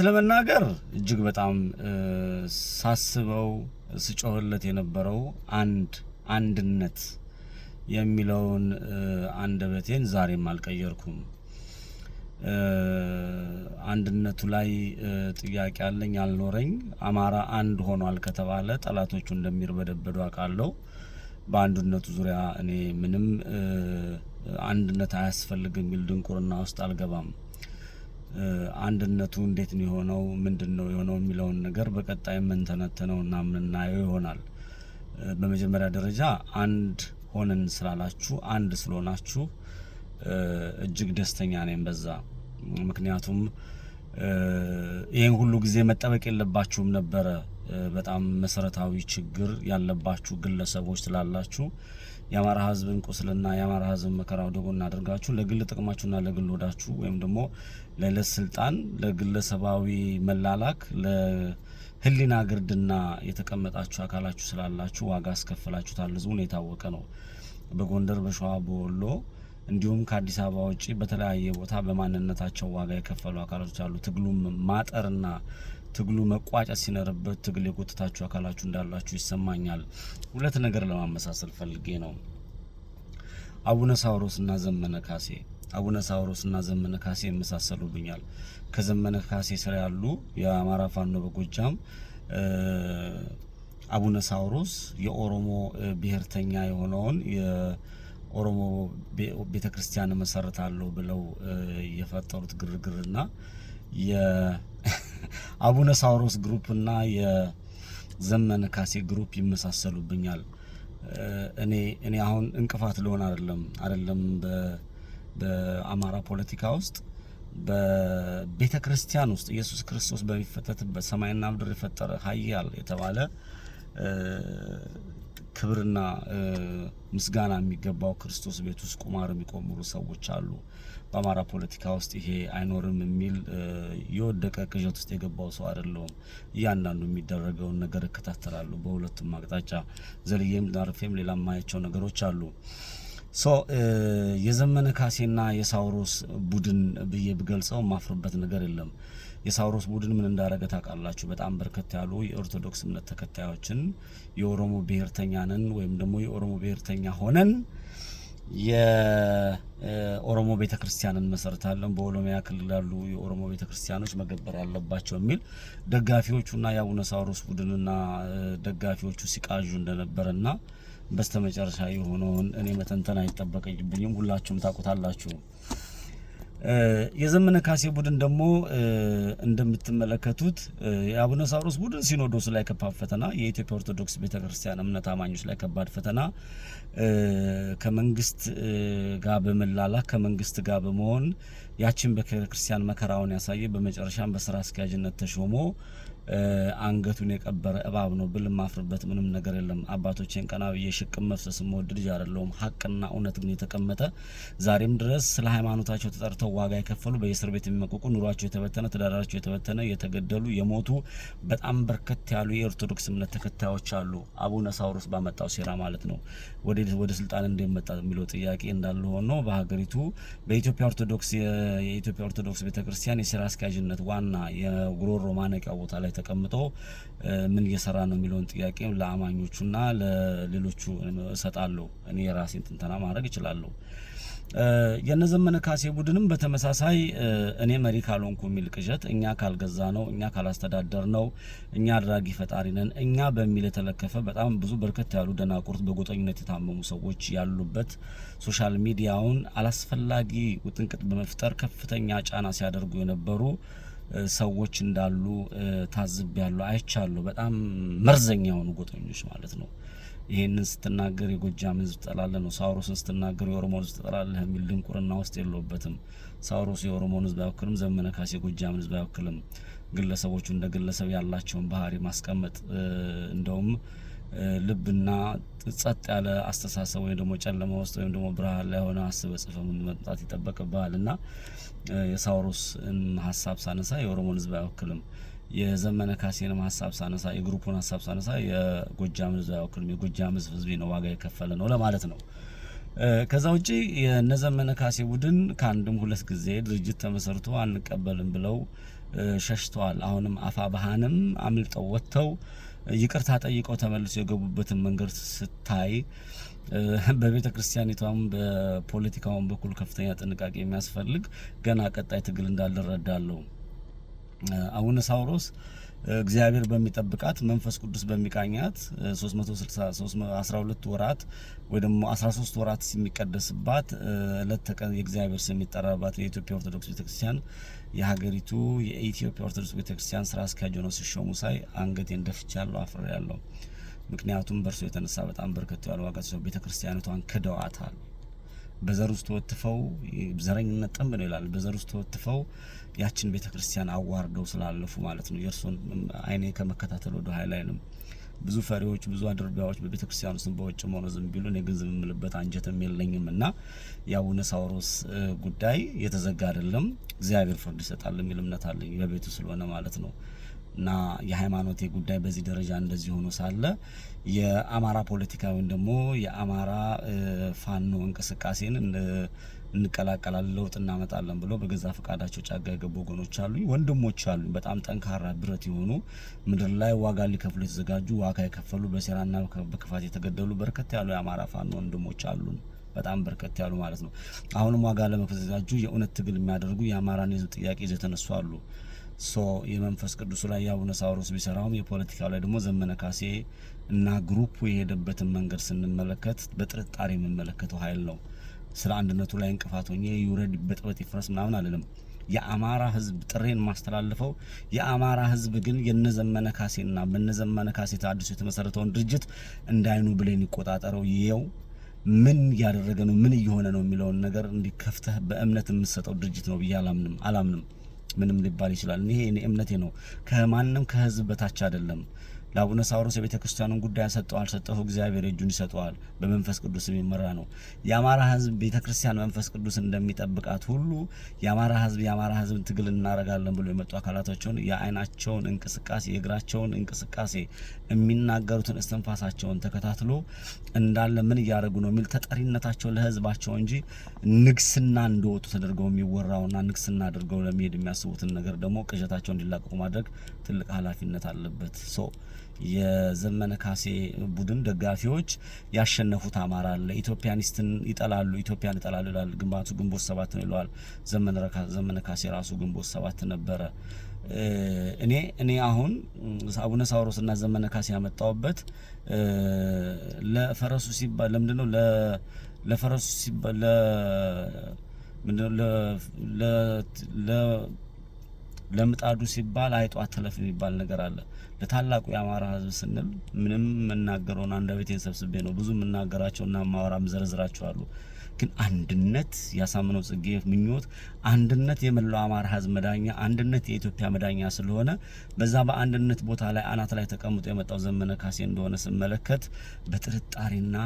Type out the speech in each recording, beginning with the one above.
ለመናገር እጅግ በጣም ሳስበው ስጮህለት የነበረው አንድ አንድነት የሚለውን አንደበቴን ዛሬም አልቀየርኩም። አንድነቱ ላይ ጥያቄ አለኝ አልኖረኝ። አማራ አንድ ሆኗል ከተባለ ጠላቶቹ እንደሚርበደበዱ አውቃለሁ። በአንድነቱ ዙሪያ እኔ ምንም አንድነት አያስፈልግም የሚል ድንቁርና ውስጥ አልገባም። አንድነቱ እንዴት ነው የሆነው፣ ምንድን ነው የሆነው የሚለውን ነገር በቀጣይ የምንተነትነው እና የምናየው ይሆናል። በመጀመሪያ ደረጃ አንድ ሆነን ስላላችሁ፣ አንድ ስለሆናችሁ እጅግ ደስተኛ ነኝ በዛ። ምክንያቱም ይህን ሁሉ ጊዜ መጠበቅ የለባችሁም ነበረ። በጣም መሰረታዊ ችግር ያለባችሁ ግለሰቦች ስላላችሁ የአማራ ሕዝብን ቁስልና የአማራ ሕዝብን መከራ ወደ ጎን አድርጋችሁ ለግል ጥቅማችሁና ለግል ሆዳችሁ ወይም ደግሞ ለዕለት ስልጣን፣ ለግለሰባዊ መላላክ፣ ለህሊና ግርድና የተቀመጣችሁ አካላችሁ ስላላችሁ ዋጋ አስከፍላችሁታል። ህዝቡን የታወቀ ነው። በጎንደር፣ በሸዋ፣ በወሎ እንዲሁም ከአዲስ አበባ ውጪ በተለያየ ቦታ በማንነታቸው ዋጋ የከፈሉ አካላቶች አሉ። ትግሉም ማጠርና ትግሉ መቋጨት ሲኖርበት ትግል የጎተታችሁ አካላችሁ እንዳላችሁ ይሰማኛል። ሁለት ነገር ለማመሳሰል ፈልጌ ነው። አቡነ ሳዊሮስና ዘመነ ካሴ፣ አቡነ ሳዊሮስና ዘመነ ካሴ ይመሳሰሉብኛል። ከዘመነ ካሴ ስር ያሉ የአማራ ፋኖ በጎጃም አቡነ ሳዊሮስ የኦሮሞ ብሔርተኛ የሆነውን የኦሮሞ ቤተክርስቲያን መሰረታለሁ ብለው የፈጠሩት ግርግርና የአቡነ ሳዊሮስ group እና የዘመነ ካሴ group ይመሳሰሉብኛል። እኔ አሁን እንቅፋት ልሆን አይደለም፣ በአማራ ፖለቲካ ውስጥ፣ በቤተ ክርስቲያን ውስጥ ኢየሱስ ክርስቶስ በሚፈተትበት ሰማይና ምድር የፈጠረ ኃያል የተባለ ክብርና ምስጋና የሚገባው ክርስቶስ ቤት ውስጥ ቁማር የሚቆምሩ ሰዎች አሉ። በአማራ ፖለቲካ ውስጥ ይሄ አይኖርም የሚል የወደቀ ቅዠት ውስጥ የገባው ሰው አይደለሁም። እያንዳንዱ የሚደረገውን ነገር እከታተላለሁ። በሁለቱም አቅጣጫ ዘልዬም አርፌም ሌላ የማያቸው ነገሮች አሉ። So የዘመነ ካሴና የሳውሮስ ቡድን ብዬ ብገልጸው የማፍርበት ነገር የለም። የሳውሮስ ቡድን ምን እንዳረገ ታውቃላችሁ? በጣም በርከት ያሉ የኦርቶዶክስ እምነት ተከታዮችን የኦሮሞ ብሔርተኛ ነን ወይም ደግሞ የኦሮሞ ብሔርተኛ ሆነን የኦሮሞ ቤተ ክርስቲያንን መሰርታለን፣ በኦሮሚያ ክልል ያሉ የኦሮሞ ቤተ ክርስቲያኖች መገበር አለባቸው የሚል ደጋፊዎቹና የአቡነ ሳዊሮስ ቡድንና ደጋፊዎቹ ሲቃዡ እንደነበረና በስተመጨረሻ የሆነውን እኔ መተንተን አይጠበቅብኝም፣ ሁላችሁም ታውቁታላችሁ። የዘመነ ካሴ ቡድን ደግሞ እንደምትመለከቱት የአቡነ ሳዊሮስ ቡድን ሲኖዶስ ላይ ከባድ ፈተና፣ የኢትዮጵያ ኦርቶዶክስ ቤተክርስቲያን እምነት አማኞች ላይ ከባድ ፈተና፣ ከመንግስት ጋር በመላላክ፣ ከመንግስት ጋር በመሆን ያችን ቤተክርስቲያን መከራውን ያሳየ፣ በመጨረሻም በስራ አስኪያጅነት ተሾሞ አንገቱን የቀበረ እባብ ነው ብል ማፍርበት ምንም ነገር የለም። አባቶቼን ቀና ብዬ ሽቅም መፍሰስ የምወድ ልጅ አይደለሁም። ሀቅና እውነት ግን የተቀመጠ፣ ዛሬም ድረስ ስለ ሃይማኖታቸው ተጠርተው ዋጋ የከፈሉ፣ በየእስር ቤት የሚመቀቁ፣ ኑሯቸው የተበተነ፣ ትዳራቸው የተበተነ፣ የተገደሉ፣ የሞቱ በጣም በርከት ያሉ የኦርቶዶክስ እምነት ተከታዮች አሉ። አቡነ ሳዊሮስ ባመጣው ሴራ ማለት ነው። ወደ ስልጣን እንደመጣ የሚለው ጥያቄ እንዳለ ሆኖ በሀገሪቱ በኢትዮጵያ ኦርቶዶክስ የኢትዮጵያ ኦርቶዶክስ ቤተክርስቲያን የስራ አስኪያጅነት ዋና የጉሮሮ ማነቂያ ቦታ ላይ ተቀምጦ ምን እየሰራ ነው የሚለውን ጥያቄ ለአማኞቹና ለሌሎቹ እሰጣለሁ። እኔ የራሴን ትንተና ማድረግ እችላለሁ። የነዘመነ ካሴ ቡድንም በተመሳሳይ እኔ መሪ ካልሆንኩ የሚል ቅዠት፣ እኛ ካልገዛ ነው፣ እኛ ካላስተዳደር ነው፣ እኛ አድራጊ ፈጣሪ ነን፣ እኛ በሚል የተለከፈ በጣም ብዙ በርከት ያሉ ደናቁርት፣ በጎጠኝነት የታመሙ ሰዎች ያሉበት social media ውን አላስፈላጊ ውጥንቅጥ በመፍጠር ከፍተኛ ጫና ሲያደርጉ የነበሩ ሰዎች እንዳሉ ታዝቤያለሁ፣ አይቻለሁ። በጣም መርዘኛ የሆኑ ጎጠኞች ማለት ነው። ይሄንን ስትናገር የጎጃም ሕዝብ ትጠላለህ ነው፣ ሳውሮስን ስትናገር የኦሮሞን ሕዝብ ትጠላለህ የሚል ድንቁርና ውስጥ የለውበትም። ሳውሮስ የኦሮሞን ሕዝብ አይወክልም። ዘመነ ካሴ የጎጃምን ሕዝብ አይወክልም። ግለሰቦቹ እንደ ግለሰብ ያላቸውን ባህሪ ማስቀመጥ እንደውም ልብና ጸጥ ያለ አስተሳሰብ ወይም ደግሞ ጨለማ ውስጥ ወይም ደግሞ ብርሃን ላይ ሆነ አስበህ ጽፈህ መምጣት ይጠበቅብሃል። እና የሳውሮስን ሀሳብ ሳነሳ የኦሮሞን ህዝብ አይወክልም። የዘመነ ካሴንም ሀሳብ ሳነሳ፣ የ group ኡን ሀሳብ ሳነሳ የጎጃም ህዝብ አይወክልም። የጎጃም ህዝብ ህዝቤ ነው፣ ዋጋ የከፈለ ነው ለማለት ነው። ከዛ ውጪ የነዘመነ ካሴ ቡድን ከአንድም ሁለት ጊዜ ድርጅት ተመሰርቶ አንቀበልም ብለው ሸሽተዋል። አሁንም አፋብኃንም አምልጠው ወጥተው ይቅርታ ጠይቀው ተመልሰው የገቡበትን መንገድ ስታይ በቤተ ክርስቲያኒቷም በፖለቲካውም በኩል ከፍተኛ ጥንቃቄ የሚያስፈልግ ገና ቀጣይ ትግል እንዳለ እረዳለሁ። አቡነ ሳዊሮስ እግዚአብሔር በሚጠብቃት፣ መንፈስ ቅዱስ በሚቃኛት፣ 360 12 ወራት ወይ ደግሞ 13 ወራት የሚቀደስባት፣ እለት ተቀን የእግዚአብሔር ስም የሚጠራባት የኢትዮጵያ ኦርቶዶክስ ቤተክርስቲያን፣ የሀገሪቱ የኢትዮጵያ ኦርቶዶክስ ቤተክርስቲያን ስራ አስኪያጅ ሆነው ሲሾሙ ሳይ አንገቴን ደፍቻለሁ፣ አፍሬያለሁ። ምክንያቱም በእርሱ የተነሳ በጣም በርከት ያሉ ዋጋ ቤተክርስቲያኒቷን ክደዋታል። በዘር ውስጥ ተወትፈው፣ ዘረኝነት ጥንብ ነው ይላል። በዘር ውስጥ ተወትፈው ያችን ቤተ ክርስቲያን አዋርደው ስላለፉ ማለት ነው። የእርሱን አይኔ ከመከታተል ወደ ኋላ አይልም። ብዙ ፈሪዎች፣ ብዙ አድርባዮች በቤተ ክርስቲያን ውስጥ በውጭም ሆነ ዝም ቢሉ እኔ ግን ዝም የምልበት አንጀትም የለኝም እና የአቡነ ሳዊሮስ ጉዳይ የተዘጋ አይደለም። እግዚአብሔር ፍርድ ይሰጣል የሚል እምነት አለኝ በቤቱ ስለሆነ ማለት ነው። እና የሃይማኖቴ ጉዳይ በዚህ ደረጃ እንደዚህ ሆኖ ሳለ የአማራ ፖለቲካ ወይም ደግሞ የአማራ ፋኖ እንቅስቃሴን እንቀላቀላለን፣ ለውጥ እናመጣለን ብሎ በገዛ ፈቃዳቸው ጫካ የገቡ ወገኖች አሉኝ፣ ወንድሞች አሉኝ። በጣም ጠንካራ ብረት የሆኑ፣ ምድር ላይ ዋጋ ሊከፍሉ የተዘጋጁ፣ ዋጋ የከፈሉ፣ በሴራና በክፋት የተገደሉ በርከት ያሉ የአማራ ፋኖ ወንድሞች አሉን። በጣም በርከት ያሉ ማለት ነው። አሁንም ዋጋ ለመክፈል የተዘጋጁ፣ የእውነት ትግል የሚያደርጉ፣ የአማራን የህዝብ ጥያቄ ይዘው የተነሱ አሉ። So የመንፈስ ቅዱሱ ላይ የአቡነ ሳዊሮስ ቢሰራውም የፖለቲካው ላይ ደግሞ ዘመነ ካሴ እና group ኡ የሄደበትን መንገድ ስንመለከት በጥርጣሬ የምመለከተው ኃይል ነው። ስለ አንድነቱ ላይ እንቅፋት ሆኜ ይውረድ፣ ይበጥበጥ፣ ይፍረስ ምናምን አልልም። የአማራ ህዝብ ጥሬን ማስተላልፈው የአማራ ህዝብ ግን የነዘመነ ካሴና በነዘመነ ካሴ አዲሱ የተመሰረተውን ድርጅት እንዳይኑ ብሌን ይቆጣጠረው፣ ይየው፣ ምን እያደረገ ነው፣ ምን እየሆነ ነው የሚለውን ነገር እንዲከፍተህ በእምነት የምትሰጠው ድርጅት ነው ብዬ አላምንም አላምንም። ምንም ሊባል ይችላል። ይሄ እኔ እምነቴ ነው። ከማንም ከህዝብ በታች አይደለም። ለአቡነ ሳዊሮስ የቤተ ክርስቲያኑን ጉዳይ ሰጠው አልሰጠው እግዚአብሔር እጁን ይሰጠዋል። በመንፈስ ቅዱስ የሚመራ ነው። የአማራ ህዝብ ቤተ ክርስቲያን መንፈስ ቅዱስ እንደሚጠብቃት ሁሉ የአማራ ህዝብ የአማራ ህዝብን ትግል እናደርጋለን ብሎ የመጡ አካላቶችን የአይናቸውን እንቅስቃሴ፣ የእግራቸውን እንቅስቃሴ፣ የሚናገሩትን እስትንፋሳቸውን ተከታትሎ እንዳለ ምን እያደረጉ ነው የሚል ተጠሪነታቸው ለህዝባቸው እንጂ ንግስና እንደወጡ ተደርገው የሚወራውና ንግስና አድርገው ለመሄድ የሚያስቡትን ነገር ደግሞ ቅዠታቸው እንዲላቀቁ ማድረግ ትልቅ ኃላፊነት አለበት። So የዘመነ ካሴ ቡድን ደጋፊዎች ያሸነፉት አማራ አለ። ኢትዮጵያኒስትን ይጠላሉ፣ ኢትዮጵያን ይጠላሉ ይላል። ግንባቱ ግንቦት ሰባት ነው ይለዋል። ዘመነ ካሴ ራሱ ግንቦት ሰባት ነበረ። እኔ አሁን አቡነ ሳዊሮስ እና ዘመነ ካሴ ያመጣውበት ለፈረሱ ሲባል ለምንድን ነው ለፈረሱ ሲባል ምንድነው ለምጣዱ ሲባል አይጧ አትለፍ የሚባል ነገር አለ። ለታላቁ የአማራ ሕዝብ ስንል ምንም የምናገረውን አንደበቴን ሰብስቤ ነው። ብዙ የምናገራቸውና ማወራ ምዘረዝራቸው አሉ። ግን አንድነት ያሳምነው ጽጌ ምኞት፣ አንድነት የመላው አማራ ሕዝብ መዳኛ፣ አንድነት የኢትዮጵያ መዳኛ ስለሆነ በዛ በአንድነት ቦታ ላይ አናት ላይ ተቀምጦ የመጣው ዘመነ ካሴ እንደሆነ ስመለከት በጥርጣሬና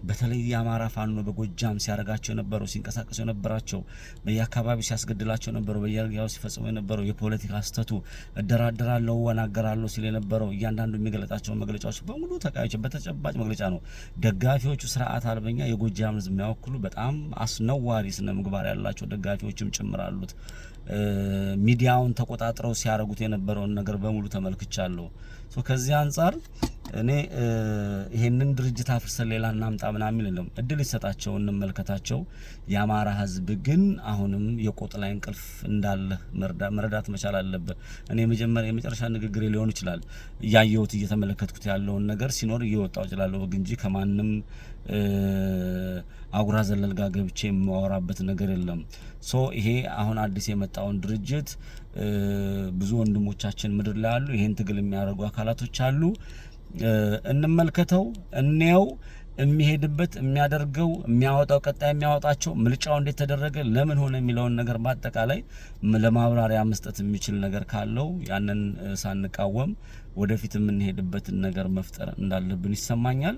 በተለይ የአማራ ፋኖ በጎጃም ሲያደርጋቸው የነበረው፣ ሲንቀሳቀሱ የነበራቸው፣ በየአካባቢው ሲያስገድላቸው የነበረው፣ በየጊዜው ሲፈጽሙ የነበረው የፖለቲካ ስህተቱ፣ እደራደራለሁ ወናገራለሁ ሲል የነበረው እያንዳንዱ የሚገለጣቸው መግለጫዎች በሙሉ ተቃዮች በተጨባጭ መግለጫ ነው። ደጋፊዎቹ ስርዓት አልበኛ የጎጃም ህዝብ የሚያወክሉ በጣም አስነዋሪ ስነ ምግባር ያላቸው ደጋፊዎችም ጭምር አሉት። ሚዲያውን ተቆጣጥረው ሲያደርጉት የነበረውን ነገር በሙሉ ተመልክቻለሁ። So ከዚህ አንጻር እኔ ይሄንን ድርጅት አፍርሰን ሌላ እናምጣ ምናምን የለም። እድል ይሰጣቸው፣ እንመልከታቸው። የአማራ ህዝብ ግን አሁንም የቆጥ ላይ እንቅልፍ እንዳለ መረዳት መቻል አለበት። እኔ የመጀመሪያ የመጨረሻ ንግግሬ ሊሆን ይችላል። እያየሁት እየተመለከትኩት ያለውን ነገር ሲኖር እየወጣው እችላለሁ እንጂ ከማንም አጉራ ዘለል ጋር ገብቼ የማወራበት ነገር የለም። So ይሄ አሁን አዲስ የመጣውን ድርጅት ብዙ ወንድሞቻችን ምድር ላይ አሉ። ይሄን ትግል የሚያደርጉ አካላቶች አሉ። እንመልከተው፣ እንየው። የሚሄድበት፣ የሚያደርገው፣ የሚያወጣው፣ ቀጣይ የሚያወጣቸው ምርጫው እንዴት ተደረገ፣ ለምን ሆነ የሚለውን ነገር በአጠቃላይ ለማብራሪያ መስጠት የሚችል ነገር ካለው ያንን ሳንቃወም ወደፊት የምንሄድበትን ነገር መፍጠር እንዳለብን ይሰማኛል።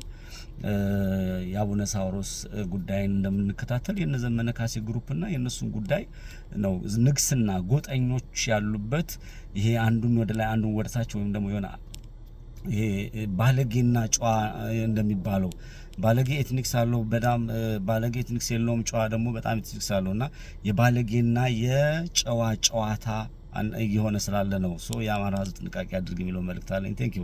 የአቡነ ሳዊሮስ ጉዳይን እንደምንከታተል የነዘመነ ካሴ group ና የእነሱን ጉዳይ ነው። ንግስና ጎጠኞች ያሉበት ይሄ አንዱን ወደ ላይ አንዱን ወደ ታች ወይም ደግሞ የሆነ ይሄ ባለጌና ጨዋ እንደሚባለው ባለጌ ethnics አለው፣ በጣም ባለጌ ethnics የለውም፣ ጨዋ ደግሞ በጣም ethnics አለው እና የባለጌና የጨዋ ጨዋታ እየሆነ ስላለ ነው። So የአማራ ህዝብ ጥንቃቄ አድርግ የሚለው መልእክት አለኝ። Thank you.